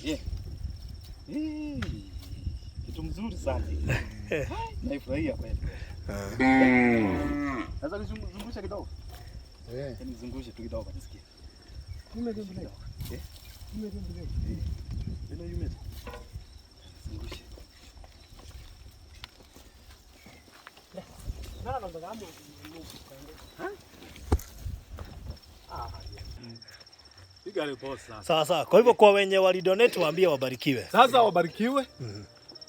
Yeah. Eh, kitu mzuri sana hii. Naifurahia kweli. Sasa nizungushe kidogo. Eh. Nizungushe tu kidogo nisikie. Eh? Ino yumeta. Zungushe. Sawa sawa. Kwa hivyo kwa wenye walidonate waambie wabarikiwe. Sasa wabarikiwe.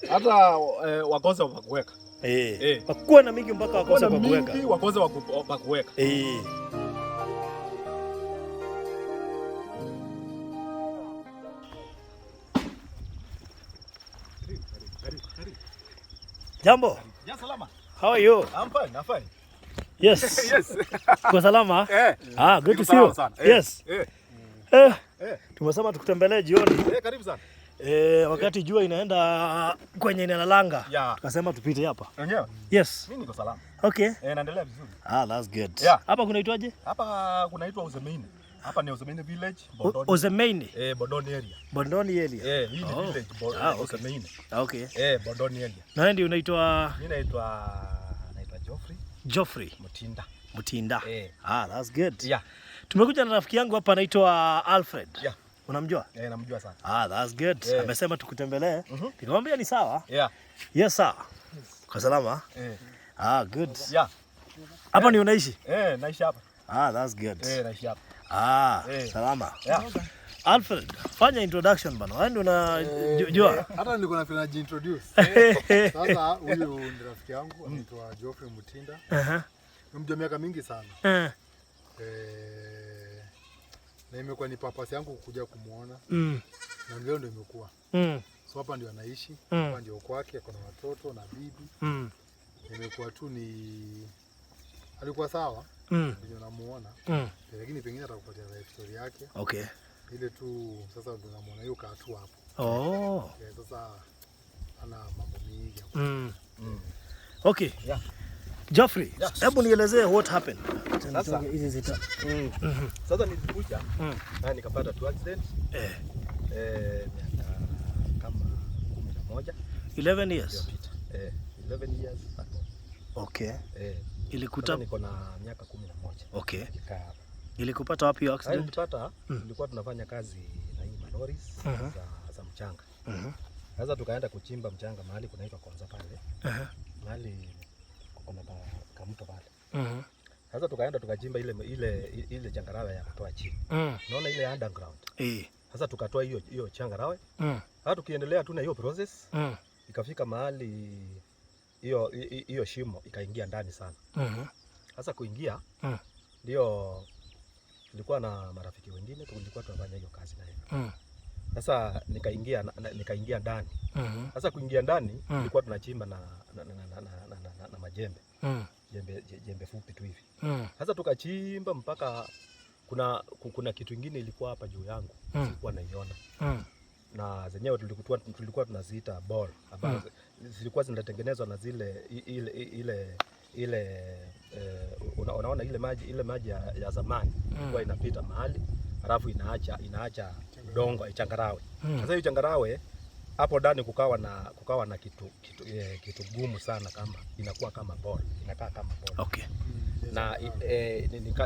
Hata wakose wa kuweka. Eh. Eh. Wakuwe na mingi mpaka wakose Kuna kwa kuweka. mingi wakose wa kuweka. Eh. Jambo. Ya salama. How are you? I'm fine, I'm fine. Yes. Yes. Kwa salama? Eh. Ah, good to Niko see you. salama sana. Eh, Yes. Eh. Eh. Eh. Tumesema tukutembelee jioni. Eh, karibu sana. Eh, wakati jua inaenda kwenye inalalanga. Yeah. Tukasema tupite hapa. Wenyewe. Yes. Mimi niko salama. Okay. Eh, naendelea vizuri. Ah, that's good. Yeah. Hapa kunaitwaje? Hapa kunaitwa Uzemeini. Hapa ni Uzemeini village, Bondoni. Ozemeini. Eh, Bondoni area. Bondoni area. Eh, hii ni Oh. village Ah, okay. Uzemeini. Okay. Eh, Bondoni area. Na wewe ndio unaitwa Mimi naitwa Geoffrey Geoffrey Mutinda. Mutinda. Eh. Ah, that's good. Yeah. Tumekuja na rafiki yangu hapa anaitwa Alfred. Yeah. Unamjua? Eh, namjua sana. Ah, that's good. Yeah. Amesema tukutembelee. Nikamwambia ni sawa. Yeah. Yes sir. Kwa salama? Eh. Ah, good. Yeah. Hapa ndio unaishi? Eh, naishi hapa. Ah, that's good. Eh, naishi hapa. Ah, Eh. salama. Yeah. Alfred, fanya introduction bana. Wewe ndio unajua. Hata nilikuwa na najiintroduce. Sasa huyu ni rafiki yangu anaitwa Geoffrey Mutinda. Aha. Nimemjua miaka mingi sana. Eh. Eh, na imekuwa ni purpose yangu kuja kumuona na leo ndio imekuwa. So hapa ndio anaishi, hapa ndio kwake, kuna watoto na bibi. Imekuwa tu ni alikuwa sawa ndio namuona. Lakini pengine atakupatia life story yake. Okay. Ile tu sasa ndio namuona hiyo kaa tu hapo. Oh. Eh, sasa ana mambo mingi ya Okay. Yeah. Geoffrey, Yeah. hebu nielezee what happened. Sasa. Hizi zita. Sasa nilikuja na nikapata tu accident. Eh. Eh, miaka kama 11 11 years. iliyopita. Eh, 11 years ago. Okay. Eh, Ilikuta sasa niko na miaka 11. Okay. Nikikaa hapa. Ilikupata wapi hiyo Sasa accident? nilipata tulikuwa tunafanya kazi na hii maloris za mchanga. Sasa tukaenda kuchimba mchanga mahali kunaitwa Konza pale. Mahali kuna kamto pale. Sasa tukaenda tukachimba ile changarawe ya kutoa chini. Unaona ile underground. Eh. Sasa tukatoa hiyo changarawe. Sasa tukiendelea tu na hiyo process ikafika mahali hiyo shimo ikaingia ndani sana. Sasa kuingia ndio tulikuwa na marafiki wengine tulikuwa tunafanya hiyo kazi naye. Sasa nikaingia ndani. Sasa kuingia ndani tulikuwa tunachimba na majembe. Jembe fupi tu hivi. Sasa tukachimba mpaka kuna kitu kingine ilikuwa hapa juu yangu sikuwa naiona. Na zenyewe tulikuwa tunaziita ball ambazo zilikuwa zinatengenezwa na zile ile ile ile unaona ile maji ya zamani ilikuwa inapita mahali alafu inaacha udongo changarawe. Sasa hiyo changarawe hapo ndani kukawa na kitu gumu sana, kama inakuwa kama ball, inakaa kama ball. Okay. Na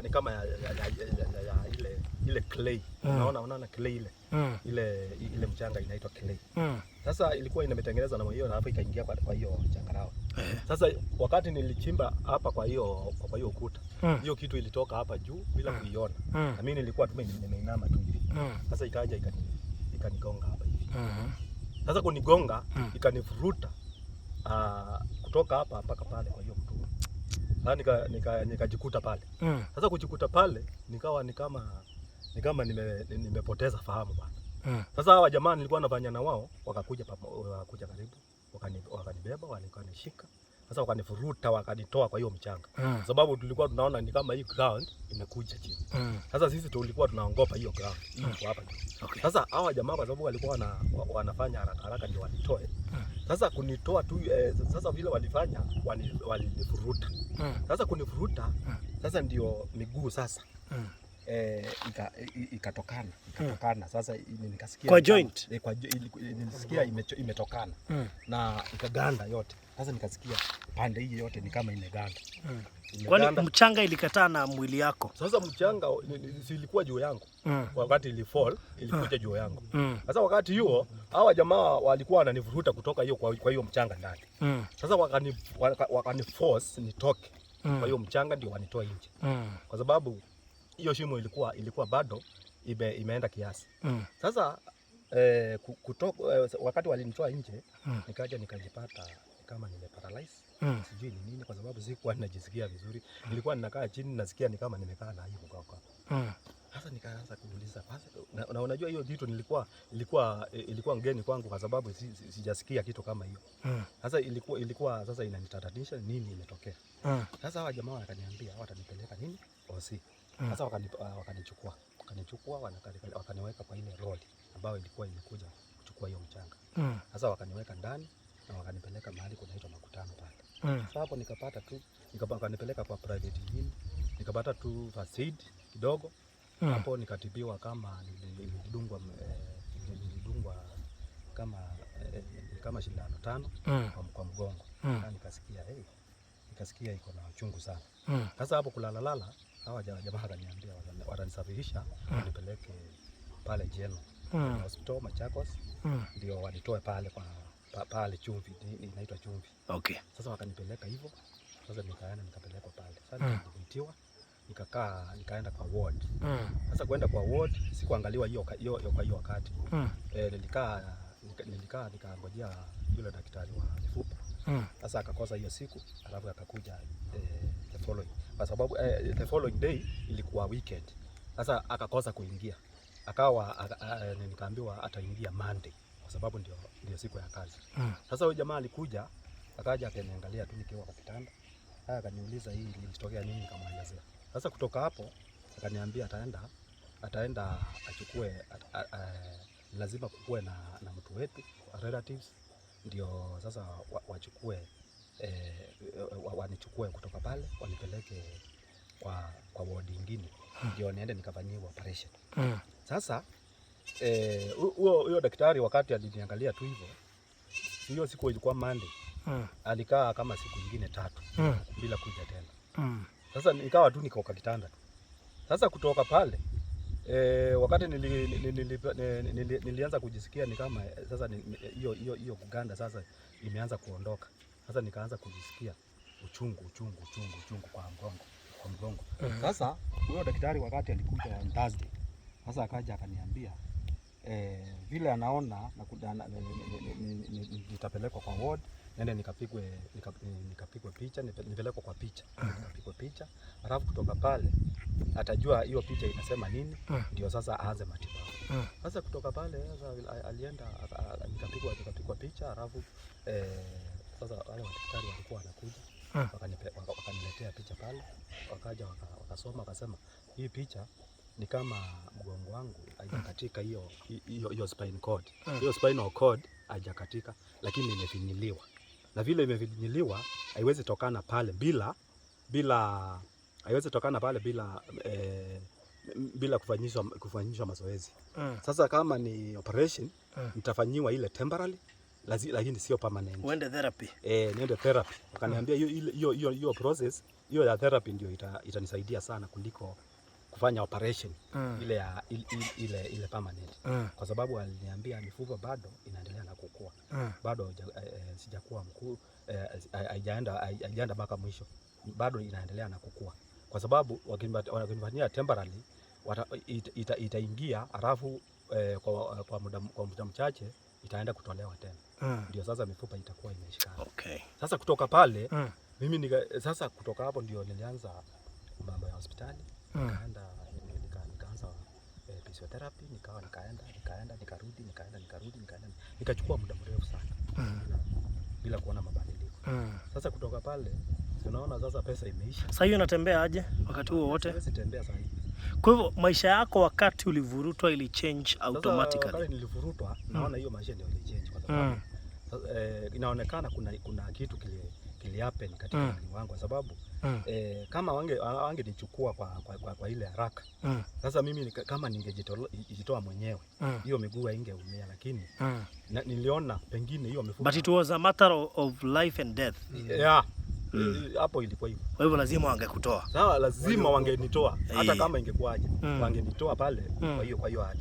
ni kama ya ile clay. Unaona clay ile. Ile mchanga inaitwa clay. Sasa ilikuwa imetengenezwa na hiyo na hapo ikaingia kwa hiyo changarawe. Sasa wakati nilichimba hapa kwa hiyo ukuta, hiyo kitu ilitoka hapa juu bila kuiona. Na mimi nilikuwa tu nimeinama tu hivi. Sasa ikaja ikanigonga hapa hivi. Sasa kunigonga ikanivuruta kutoka hapa mpaka pale kwa hiyo mtu. Sasa nikajikuta pale. Sasa kujikuta pale nikawa ni kama nimepoteza fahamu bwana. Sasa hawa jamaa nilikuwa nafanya na wao wakakuja karibu, wakanibeba, wakanishika. Sasa wakanifuruta, wakanitoa kwa hiyo mchanga. Sababu tulikuwa tunaona ni kama hii ground imekuja chini. Sasa sisi tulikuwa tunaogopa hiyo ground iko hapa juu. Okay. Sasa hawa jamaa kwa sababu walikuwa wanafanya haraka haraka ndio wanitoe. Sasa kunitoa tu sasa vile walifanya walinifuruta. Sasa kunifuruta, sasa ndio miguu sasa. Ikatokana sasa, nikasikia Kwa joint? Kwa nilisikia imetokana na ikaganda yote. Sasa nikasikia pande hii yote ni kama imeganda. Kwani mchanga ilikataa na mwili yako? Sasa mchanga si ilikuwa juu yangu. Wakati ilifall ilikuja juu yangu. Sasa wakati huo hawa jamaa walikuwa wananivuruta kutoka hiyo kwa hiyo mchanga ndani. Sasa wakani force nitoke kwa hiyo mchanga ndio wanitoe nje. Kwa sababu hiyo shimo ilikuwa bado imeenda kiasi. Sasa wakati walinitoa nje, nikaja nikajipata kama nimeparalyze. Sijui ni nini, kwa sababu sikuwa ninajisikia vizuri. Nilikuwa ninakaa chini nasikia ni kama nimekaa na hiyo mgongo. Sasa nikaanza kuuliza na unajua hiyo kitu ilikuwa ngeni kwangu kwa sababu sijasikia kitu kama hiyo. Sasa ilikuwa sasa inanitatanisha nini imetokea. Sasa hawa jamaa wakaniambia watanipeleka nini? OC. Sasa wakanichukua. Wakanichukua wakaniweka kwa ile lori ambayo ilikuwa imekuja kuchukua hiyo mchanga. Sasa wakaniweka ndani na wakanipeleka mahali kunaitwa Makutano pale. Sasa hapo nikapata tu, wakanipeleka kwa private gym, nikapata tu first aid kidogo. Hapo nikatibiwa kama nilidungwa kama kama shindano 5 kwa mgongo. Nikasikia nikasikia iko na uchungu sana. Sasa hapo kulalalala hawa jamaa wakaniambia watanisafirisha wanipeleke pale General Hospital Machakos, ndio wanitoe pale kwa pale Chumvi, inaitwa Chumvi. Okay. Sasa wakanipeleka hivyo. Sasa nikaenda nikapelekwa pale. Sasa nikaitiwa, nikakaa, nikaenda kwa ward. Sasa kwenda kwa ward sikuangaliwa hiyo kwa hiyo wakati. Nilikaa nikangojea yule daktari wa mifupa. Sasa akakosa hiyo siku, alafu akakuja the following. Kwa sababu the following day ilikuwa weekend. Sasa akakosa kuingia. Akawa nikaambiwa ataingia Monday kwa sababu ndio siku ya kazi. Sasa huyo jamaa alikuja, akaja akaniangalia tu nikiwa kwa kitanda. Haya, akaniuliza hii ilitokea nini, nikamwelezea. Sasa kutoka hapo akaniambia ataenda achukue lazima kukuwe na mtu wetu relatives ndio sasa wachukue wanichukue kutoka pale wanipeleke kwa ward nyingine ndio niende nikafanyiwe operation. Sasa huyo daktari wakati aliniangalia tu hivyo, hiyo siku ilikuwa Monday. Alikaa kama siku nyingine 3 bila kuja tena. Sasa nikawa tu niko kwa kitanda tu. Sasa kutoka pale wakati nilianza kujisikia ni kama sasa hiyo kuganda sasa imeanza kuondoka. Sasa nikaanza kujisikia uchungu kwa mgongo, Sasa huyo daktari wakati alikuja on Thursday, sasa akaja akaniambia vile anaona nitapelekwa kwa ward, nende nikapigwe picha, nipelekwa kwa picha, nikapigwe picha, alafu kutoka pale atajua hiyo picha inasema nini, ndio sasa aanze matibabu. Sasa kutoka pale sasa alienda nikapigwa picha, alafu sasa wale madaktari walikuwa wanakuja wakaniletea picha pale, wakaja wakasoma, wakasema hii picha ni kama mgongo wangu haijakatika hiyo spine cord. Hiyo spinal cord haijakatika, lakini imefinyiliwa. Na vile imefinyiliwa haiwezi tokana pale bila haiwezi tokana pale bila kufanyishwa mazoezi. Sasa kama ni operation nitafanyiwa ile temporary, lakini sio permanent. Uende therapy. Niende therapy. Wakaniambia hiyo process hiyo ya therapy ndio itanisaidia sana kuliko kufanya operation ile ya ile permanent. Kwa sababu aliniambia mifupa bado inaendelea na kukua. Bado sijakuwa mkuu, haijaenda mpaka mwisho. Bado inaendelea na kukua. Kwa sababu wakinifanyia temporarily itaingia alafu kwa muda mchache itaenda kutolewa tena. Ndio sasa mifupa itakuwa imeshikana. Okay. Sasa kutoka pale mimi sasa kutoka hapo ndio nilianza mambo ya hospitali. Nikaenda nikaanza physiotherapy, nikaenda nikarudi, nikaenda nikarudi, nikaenda nikachukua muda mrefu sana bila kuona mabadiliko. Sasa kutoka pale unaona sasa pesa imeisha. Sasa hiyo unatembea aje wakati huo wote? Siwezi tembea sasa hivi. Kwa hivyo maisha yako wakati ulivurutwa ili change automatically? Sasa wakati nilivurutwa naona hiyo maisha ndio ili change kwa sababu inaonekana kuna kitu kili happen katika mwili wangu, kwa sababu Kama wangenichukua kwa ile haraka. Sasa mimi kama ningejitoa mwenyewe hiyo miguu haingeumia, lakini niliona pengine hiyo mifupa. But it was a matter of life and death. Yeah. Hapo ilikuwa hivyo. Kwa hivyo lazima wangekutoa. Sawa, lazima wangenitoa hata kama ingekuwaje. Wangenitoa pale kwa hiyo hali.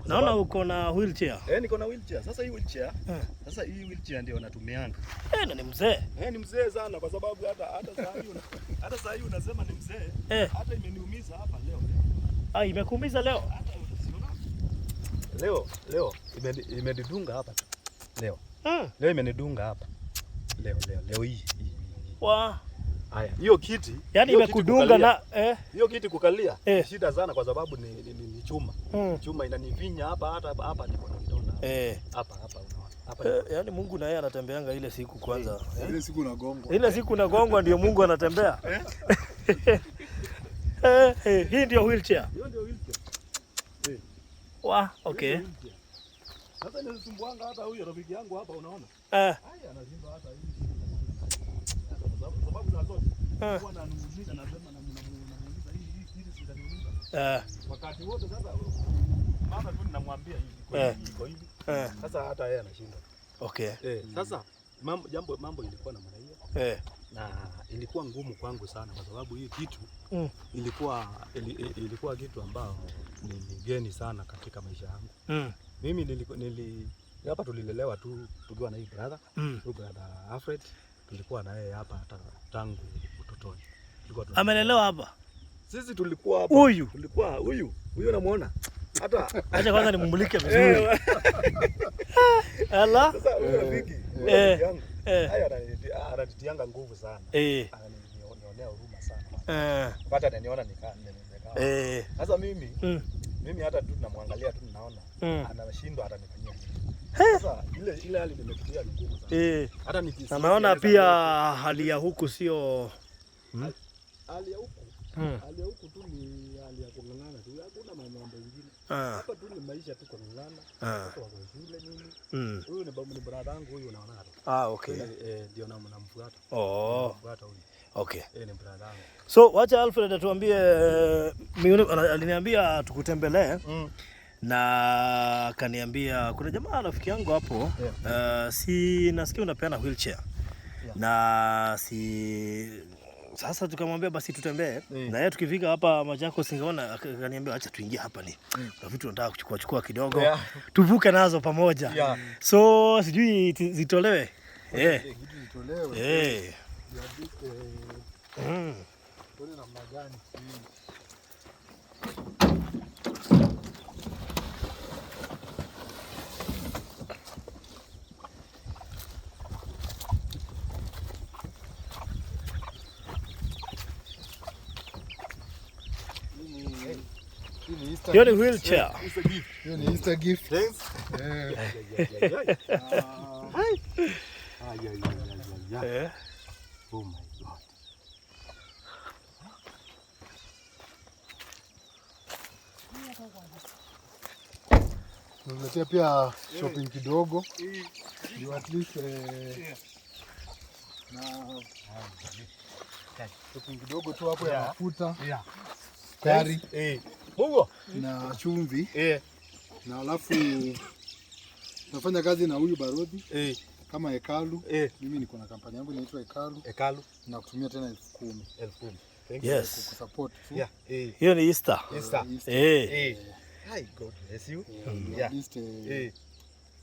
Naona uko na wheelchair. Niko na wheelchair. Sasa hii wheelchair. Sasa hii wheelchair ndio natumianga. Na ni mzee. Ni mzee sana kwa sababu hata saa hii unasema ni mzee. Hata imeniumiza hapa leo. Ah, imekuumiza leo? Hata leo imenidunga hapa. Leo. Leo imenidunga hapa. Leo hii. Wa. Haya, hiyo kiti, yani imekudunga na hiyo kiti kukalia shida sana kwa sababu ni chuma. Chuma inanivinya hapa, hata hapa niko na kidonda. Hapa unaona. Hapa. Yani Mungu na yeye anatembeanga ile siku kwanza. Ile siku unagongwa. Ile siku unagongwa ndio Mungu anatembea. Hii ndio wheelchair. Hiyo ndio wheelchair. Wa, okay. Sasa nisumbuanga hata huyo rafiki yangu hapa unaona. Haya anashindwa hata hii. Sababu za zote. Huwa ananiuliza nasema namuuliza hii kitu sitaniuliza. Wakati wote sasa maana tu ninamwambia hivi iko hivi. Sasa hata yeye anashindwa. Okay. Sasa mambo ilikuwa namna hiyo. Na ilikuwa ngumu kwangu sana kwa sababu hii kitu ilikuwa kitu ambao ni geni sana katika maisha yangu. Mimi nili hapa tulilelewa tu tukiwa na hii brother, brother Alfred, tulikuwa na yeye hapa hata tangu utotoni. Amelelewa hapa? Sisi tulikuwa hapa. Huyu. Tulikuwa huyu. Huyu unamuona? Hata acha kwanza nimumulike vizuri. Ala. Sasa huyu rafiki, huyu yangu. Haya ananitianga nguvu sana. Ananionea huruma sana. Hata ananiona nikaa. Sasa mimi hata tu namwangalia tu naona anashindwa atanifanyia nini. Sasa ile hali nimepitia ni ngumu sana. Hata nikisikia naona pia hali ya huku sio hali ya huku. Hali ya huku tu ni hali ya kung'ang'ana tu. Hakuna mambo mengine. Hapa tu ni maisha tu kung'ang'ana. Watoto wako shule nini. Huyu ni brother yangu huyu unaona hapa. Ah, okay. Ndio namfuata. Oh. Namfuata huyu. Okay. Ni brother yangu. So wacha Alfred atuambie, aliniambia tukutembelee. Na kaniambia kuna jamaa rafiki yangu hapo. Si nasikia unapeana wheelchair. Na si sasa tukamwambia basi tutembee. Na yeye tukifika hapa Machakos singeona, akaniambia acha tuingie hapa ni. Kuna vitu nataka kuchukua kidogo. Tuvuke nazo pamoja. So sijui zitolewe. Vitu zitolewe. Tuone namna gani. Hiyo ni wheelchair. Hiyo ni Easter gift. Thanks. Oh my God. Tunaletea pia shopping kidogo. You at least na shopping kidogo tu hapo ya mafuta. Sukari. Mungu. Na chumvi. Na alafu nafanya kazi na huyu Barodhi. Kama Hekalu. Mimi niko na kampani yangu inaitwa Hekalu. Hekalu. Na kutumia tena 10,000. 10,000. Thank you. Kusupport tu. Yeah. Hiyo ni Easter. Easter. Hi, God bless you. At least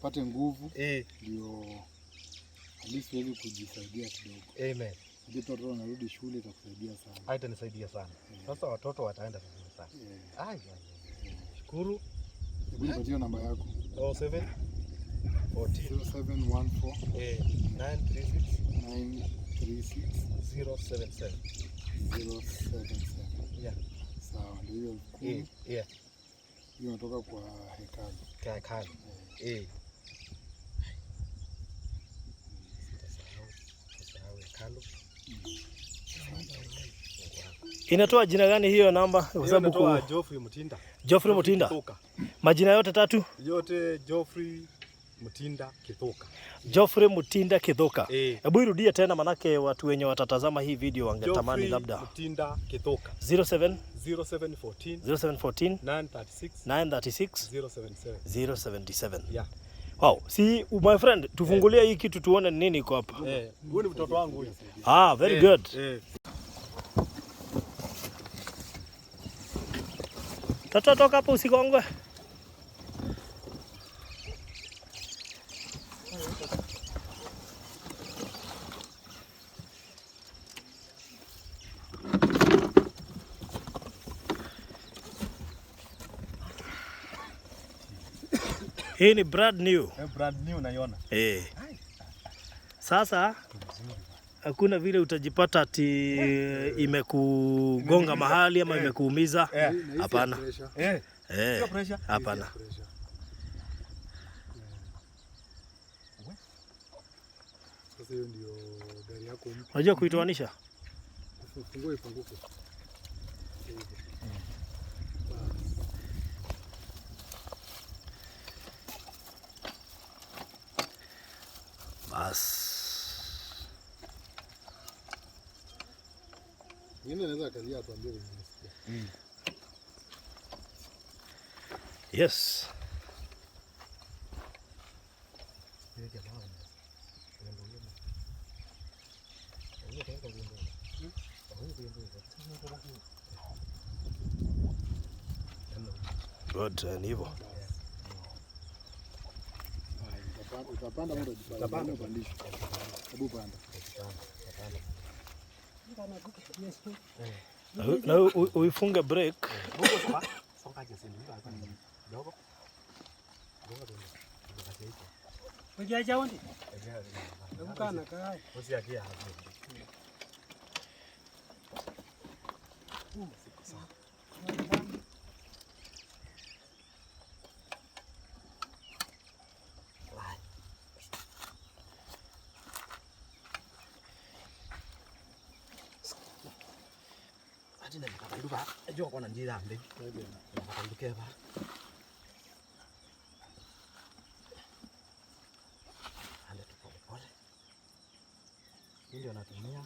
pate nguvu ndio at least uweze kujisaidia kidogo. Amen. Watoto wanarudi shule itakusaidia sana. Itanisaidia sana. Sasa watoto wataenda vizuri sana. Ai. Shukuru. Hebu nipatie namba yako. 07 14 0714 936 936 077 077. Yeah. Sawa, ndio hiyo 10,000. Yeah. Hiyo inatoka kwa Hekalu. Kwa Hekalu. Sitasahau Hekalu. Inatoa jina gani hiyo namba? Kwa sababu inatoa Geoffrey Mutinda. Geoffrey Mutinda. Majina yote tatu? Yote Geoffrey Mutinda Kithuka. Geoffrey Mutinda Kithuka. Eh. Hebu irudie tena manake watu wenye watatazama hii video wangetamani Geoffrey labda. Mutinda Kithuka. 07 0714 0714 936 936 077. 077. Yeah. Wow. See, my friend, tufungulie hii kitu tuone nini iko hapa. Eh, huyu ni mtoto wangu huyu. Ah, very good. Eh. Toto, toka hapo usigongwe. Hii ni brand new. Eh, brand new naiona. Eh. Sasa hakuna vile utajipata ati imekugonga mahali ama imekuumiza. Eh. Na hii si ya Hapana. pressure. Eh, Eh. sio pressure. Hapana. Hii si ya pressure. Sasa hiyo ndio gari yako mpya. Unajua kuitoanisha? Fungue ifunguke. Hivyo. Bas. Mwingine anaweza akalia atuambie venye anasikia. Yes. Good, ni hivyo. Haya, utapanda ama utajipanda? Utapanda. Upandishwe. Hebu panda. Na uifunge brake. Ndio natumia.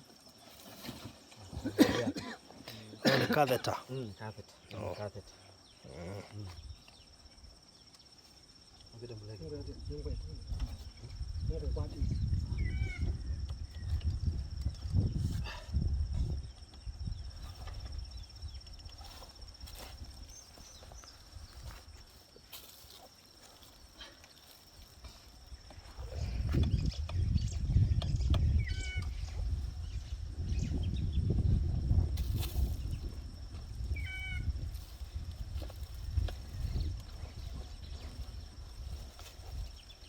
Ni catheter. Carpet. Oh. Carpet.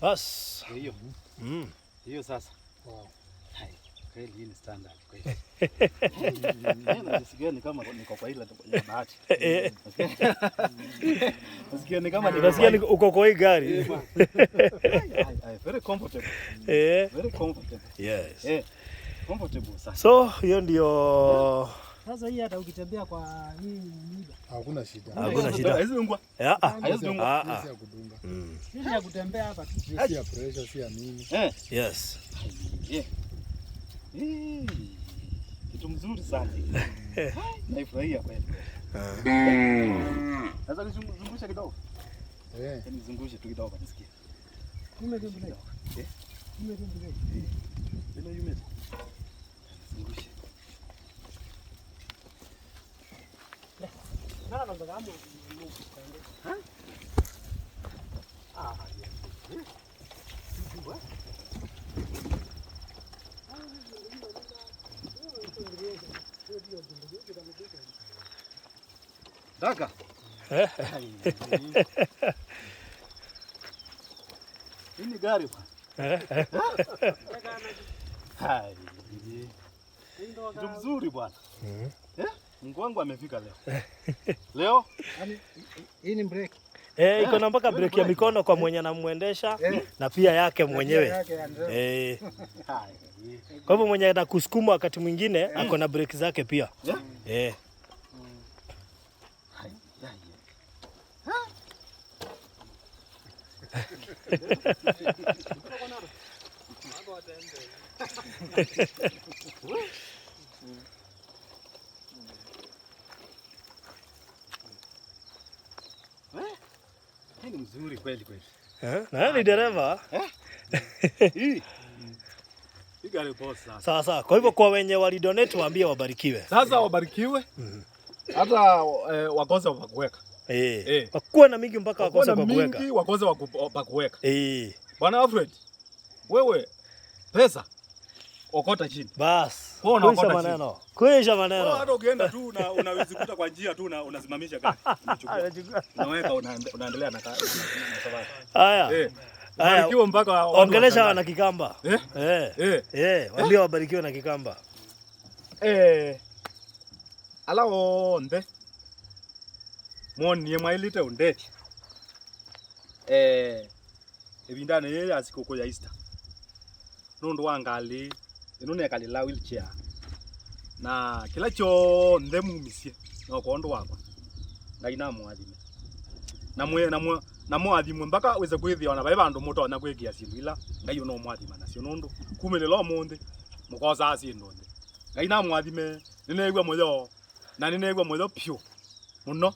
Bas. Hiyo. Hiyo sasa. Wow. Hai, kweli hii ni standard kweli. Mimi najisikia ni kama niko kwa ile ya bahati. Nasikia ni kama niko Unasikia kwa uko kwa hii gari. Eh, bwana. Ai, ai, very comfortable. Eh. Very comfortable. Yes. Eh, comfortable sasa. So hiyo ndio Sasa hii hata ukitembea kwa hii miba. Hakuna shida. Hakuna shida. Haiwezi dungwa. Ah, ah. Haiwezi dungwa. Ah, Hiyo ah. si ya kudunga. Hii ya kutembea hapa tu. Hiyo si ya pressure, si ya nini. Eh. Yes. Eh. Eh. Kitu mzuri sana. Hai, naifurahia kweli. Sasa nizungushe kidogo. Eh. Nizungushe tu kidogo nisikie. Nizungushe. Daka. Hii ni gari bwana. Hai. Kitu mzuri bwana. Eh? Mungu wangu amefika leo. Leo? Hii ni break. Eh, iko na mpaka breki ya mikono kwa mwenye anamuendesha na pia yake mwenyewe. Eh. Hai. Kwa hivyo mwenye anakusukuma wakati mwingine ako na breki zake pia. Yeah. Eh. Hai. Hai. Hii ni mzuri kweli kweli. Na ni dereva. Hii. Hii gari poa sana. Sawa sawa. Kwa hivyo kwa wenye walidonate waambie wabarikiwe. Sasa wabarikiwe. Hata wakose wa kuweka. Wakuwe na mingi mpaka wakose kwa kuweka. Mingi wakose wa kuweka. Bwana Alfred, wewe pesa okota chini. Bas. Kuisha maneno. Kuisha maneno. Hata ukienda tu unaweza kuta kwa njia tu unasimamisha gari. Unachukua. Unaweka unaendelea na safari. Haya. Wabarikiwe mpaka ongelesha wana Kikamba. Waambie wabarikiwe na Kikamba. Ala onde. Monie mwailite undeti. Ebindane yeye asikoko ya Easter. Nundu wangali ino nekalila wheelchair. Na kila chonthe mumisie no kondu wakwa. Ngai namwathime. Na mwathimwe mpaka wise kwithia ona vai vandu mutonya kwikia sindu ila Ngai no mwathima nacio nundu kumilila umuthi mukosaa sindu nthi. Ngai namwathime ninegua muyo na ninegua muyo piu muno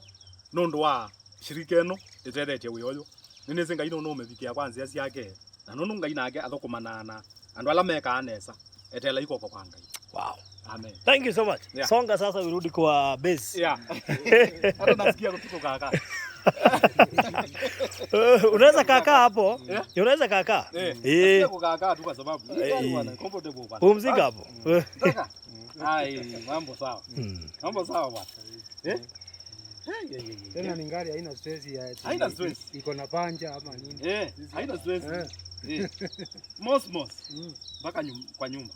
nundu wa shirika ino itethetie wia uyu. Ninisi Ngai no numithikia kwa nzia ciake na nundu Ngai nake athukumana na andu ala mekaa nesa etela ikoko kwa Ngai. Wow. Amen. Thank you so much. Yeah. Songa sasa urudi kwa base. Yeah. Hata nasikia kutuko kaka. Unaweza kaka hapo? Yeah. Unaweza kaka? Nasikia kukaa tu kwa sababu bwana comfortable bwana. Pumzika hapo. Nataka. Ai, mambo sawa. Mambo sawa bwana. Tena ni gari haina stress ya haina stress. Iko na panja ama nini? Haina stress. Mos mos. Mpaka kwa nyumba.